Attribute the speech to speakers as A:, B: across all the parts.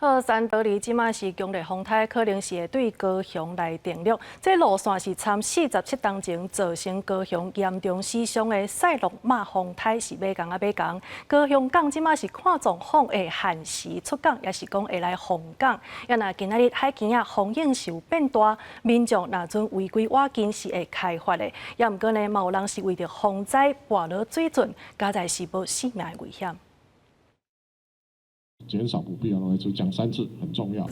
A: 好，山多里這馬是強烈風颱，可能是會對高雄來登陸。這路線是參47冬前造成高雄嚴重死傷的賽洛瑪風颱是馬仝仔馬仝。高雄港這馬是看狀況會限時出港，抑是講會來封港。啊若今仔日海墘仔風湧是有變大，民眾若準違規倚近是會開罰的。也毋過呢，嘛有人是為著防災跋落水圳，佳哉是無性命的危險。
B: 減少不必要的就講三次很重要。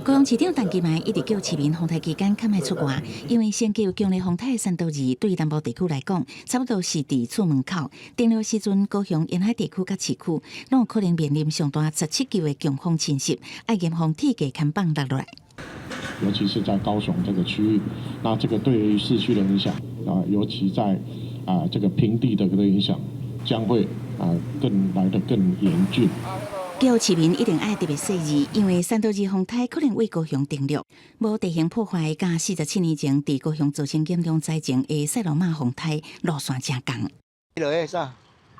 C: 高雄市長陳其邁一直叫市民風颱期間較莫出外，因為先叫強烈風颱的山多二對南部地區來講，差不多是佇厝門口。登陸時陣，高雄沿海地區佮市區攏有可能面臨上大17級的強風侵襲，愛嚴防鐵架牽放落來。
B: 尤其是在高雄這個區域，那這個對於市區的影響啊，尤其在啊這個平地的這個影響，將會啊更來得更嚴峻。
C: 叫市民一定愛特別細膩，因為山多二風颱可能對高雄登陸，無地形破壞，佮47年前佇高雄造成嚴重災情的賽洛瑪風颱路線誠仝。
D: 落啥？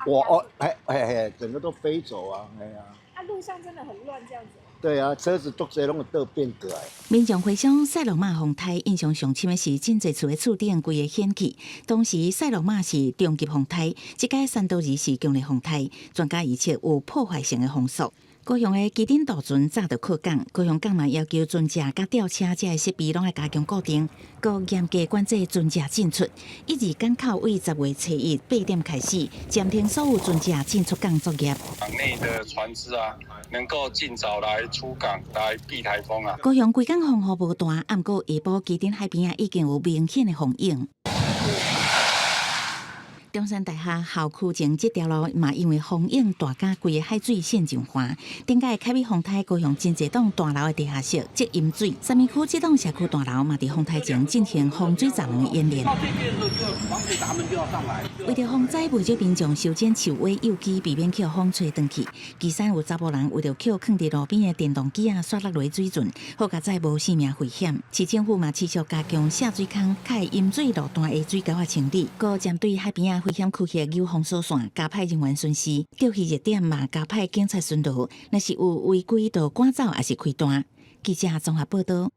D: 我哦，嘿嘿嘿，整個都飛走啊！哎呀，
E: 啊，路上真的很亂，這樣子。
D: 對啊，車子足濟攏會倒變過來。
C: 民眾回想賽洛瑪風颱，印象上深的是真濟厝的厝頂規个掀去。當時賽洛瑪是中級風颱，這擺山多二是強烈風颱，專家預測有破壞性的風速。高雄的旗津渡船早就靠港，高雄港嘛要求船隻佮吊車這个設備攏愛加強固定，閣嚴格管制船隻進出。一二港口對10月初一8點開始暫停所有船隻進出港作業。
F: 港內的船隻啊，能夠盡早來出港來避颱風啊。
C: 高雄規工風雨無斷，毋過下晡旗津海邊仔已經有明顯的風湧。中山大學校區前這條路嘛，因為風湧大甲規个海水滲上岸。頂擺凱美風颱，高雄真濟棟大樓的地下室積淹水，三民區這棟社區大樓嘛，佇風颱前進行防水閘門的演練。為著防災，袂少民眾修剪樹尾幼枝，避免予風吹斷去。旗山有查埔人為著抾囥佇路邊的電動機仔，煞落落水圳，好佳哉無性命危險。市政府嘛持續加強下水坑、較會淹水路段的水溝仔清理，閣針對海邊仔危險區域有封鎖線，加派人員巡視，釣魚熱點嘛加派警察巡邏，若是有違規，就趕走抑是開單。記者綜合報導。